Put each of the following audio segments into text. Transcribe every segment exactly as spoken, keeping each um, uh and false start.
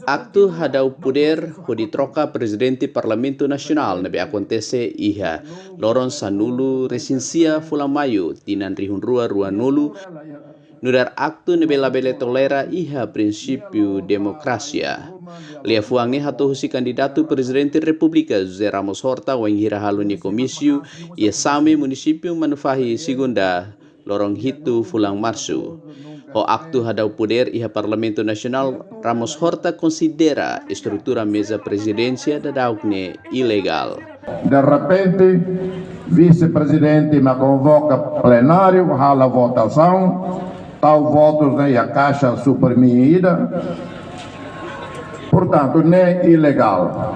Aktu hadau podér hodi troka Prezidente Parlamentu Nasionál ne'ebé akontese iha loron sanulu-resin-sia fulan Maiu tinan rihun rua ruanulu, nu'udar aktu ne'ebé labele tolera iha prinsípiu demokrasia. Liafuan ne'e hato'o husi kandidatu Prezidente Repúblika José Ramos Horta wainhira halo nia komísiu iha Same, munisípiu Manufahi, Segunda, loron hitu fulan Marsu. Ho aktu hadau podér iha Parlamentu Nasionál, Ramos Horta konsidera estrutura meza prezidénsia daudaun ne'e ilegál. De repente, vise-prezidente mak konvoka plenáriu, halo votasaun, tau votus ne'e iha kaixa, suprimi ida. Portantu, ne'e ilegál.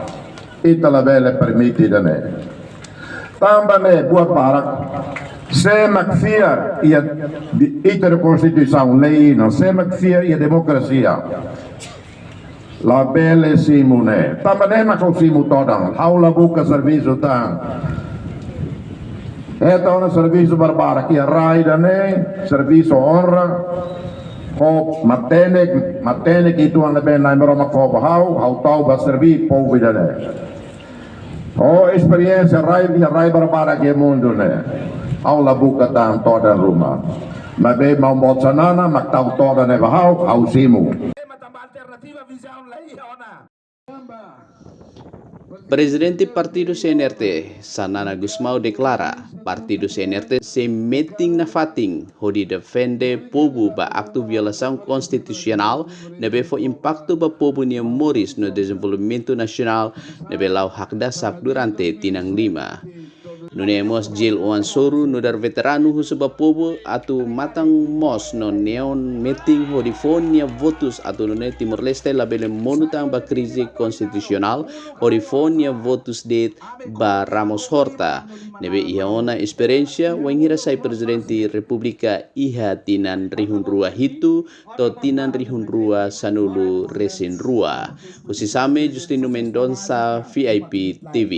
Ita labele permite ida-ne'e. Tanba ne'e buat barak. Sé mak fiar iha di-, ita-nia Konstituisaun, lei, no sé mak fiar iha demokrasia, labele simu ne'e. Tanba ne'e mak ha'u simu todan. Ha'u la buka servisu tan. Hetan ona servisu barbarak iha rai ida-ne'e, servisu onra. Ho matenek, matenek uitoan ne'ebé Nai Maromak fó ba ha'u, ha'u tau ba serví povu ida-ne'e. Ho esperiénsia rai, iha rai barbarak iha mundu ne'e. Ha'u la buka tan todan ruma. Maibé maun boot Xanana mak tau todan ne'e ba ha'u, ha'u simu. Prezidente Partidu C N R T, Xanana Gusmão, deklara, Partidu C N R T sei metin nafatin hodi defende povu ba aktu violasaun konstitusionál ne'ebé fó impaktu ba povu nia moris no dezenvolvimentu nasionál ne'ebé la'o hakdasak durante tinan lima. Nune'e mós Gil Oan Soru, nu'udar veteranu, husu ba povu atu matan moos no neon metin hodi fó nia votus atu nune'e Timor-Leste labele monu tan ba krize konstitusionál, hodi fó nia votus de'it ba Ramos Horta ne'ebé iha ona esperiénsia wainhira sai Prezidente Repúblika iha tinan rihun rua hitu to'o tinan rihun rua sanulu-resin-rua. Husi Same, Justino Mendonça, V I P T V.